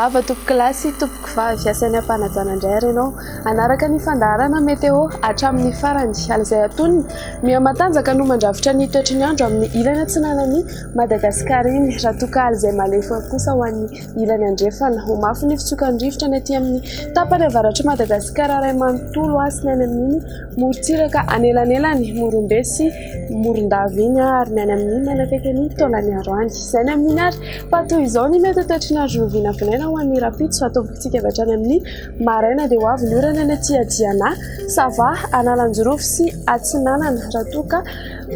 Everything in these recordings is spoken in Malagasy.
Miarahaba tompokolahy sy tompokovavy, asaina am-panajana indray ary ianao hanaraka ny fandaharana météo hatramin'ny farany. Izay antonony, miha-matanjaka no mandrafitra ny toetry ny andro amin'ny ilany atsinanan'i Madagasikara iny, raha toa ka izay malefaka kosa ho an'ny ilany andrefana. Ho mafy ny fitsokan'ny rivotra ny aty amin'ny tapany avaratr'i Madagasikara iray manontolo sy ny any amin'iny morontsiraka anelanelany Morombe sy Morondava iny ary ny any amin'ny manakaiky an'i Taolagnaro any. Izay ny amin'iny ary fa toy izao ny mety ho toetry ny andro novinavinaina ho an'ny rahampitso. Atombokintsika avy hatrany amin'ny maraina dia ho avy ny orana any aty Diana, Sava, Analanjirofo sy Atsinanana raha toa ka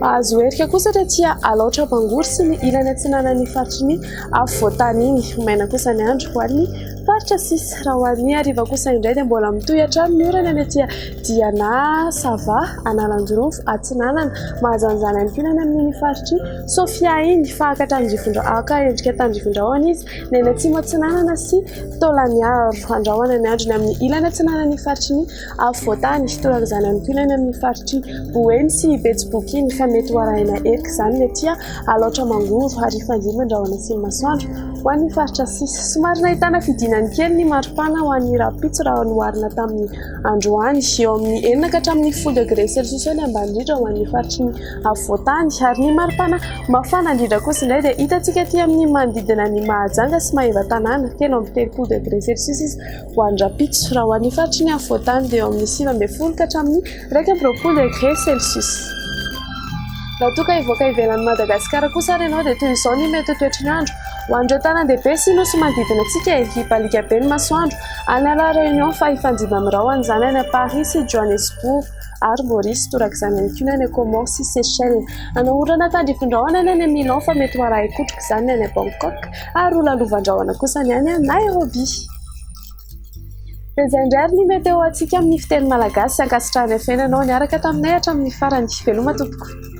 azo herika kosa ny aty Alaotra Mangoro sy ny ilany atsinanan'ny faritry ny afovoantany iny. Ho maina kosa ny andro ho an'ny faritra sisa. Raha ho an'ny hariva kosa indray dia mbola mitohy hatrany ny orana any aty Diana, Sava, Analanjirofo, Atsinanana, Mahajanga ihany koa ny any amin'iny faritr'i Sofia iny. Fa haka tandrifin-dra-, haka endrika tandrifin-drahona izy ny any atsimo atsinanana sy Taolagnaro. Andrahona ny andro ny amin'ny ilany atsinanan'ny faritry ny afovoantany. Torak'izany ihany koa ny any amin'ny faritr'i Boeny sy Betsiboka iny fa mety ho arahina erika izany ny aty Alaotra Mangoro ary hifandimby ny rahona sy ny masoandro ho an'ny faritra sisa. Somary nahitana fidinany kely ny maripana ho an'ny rahampitso raha noharina tamin'ny androany. Eo amin'ny 6 ka hatramin'ny 10 degré celsius eo ny ambany indrindra ho an'ny faritry ny afovoantany ary ny maripana mafana indrindra kosa indray dia hitantsika aty amin'ny manodidina ny Mahajanga sy Maevatanàna, 33 degré celsius izy ho an'ny rahampitso. Raha ho an'ny faritry ny afovoantany dia eo amin'ny 19 ka hatramin'ny 21 degré celsius. Raha toa ka hivoaka ivelan'i Madagasikara kosa ary ianao dia toy izao ny mety ho toetry ny andro ho an'ireo tanàn-dehibe sy nosy manodidina antsika e! Hibaliaka be ny masoandro any La Réunion fa hifandimby amin'ny rahona izany any Paris sy Johannesburg ary Maurice, torak'izany ihany koa ny any Comores sy Seychelles. Hanao orana tandrifin-drahona ny any Milan fa mety ho arahin-kotroka izany ny any Bangkok ary ho lalovan-drahona kosa ny any Nairobi. Dia izay indray ary ny météo antsika amin'ny fiteny malagasy. Ankasitrahana feno ianao niaraka taminay hatramin'ny farany. Veloma tompoko.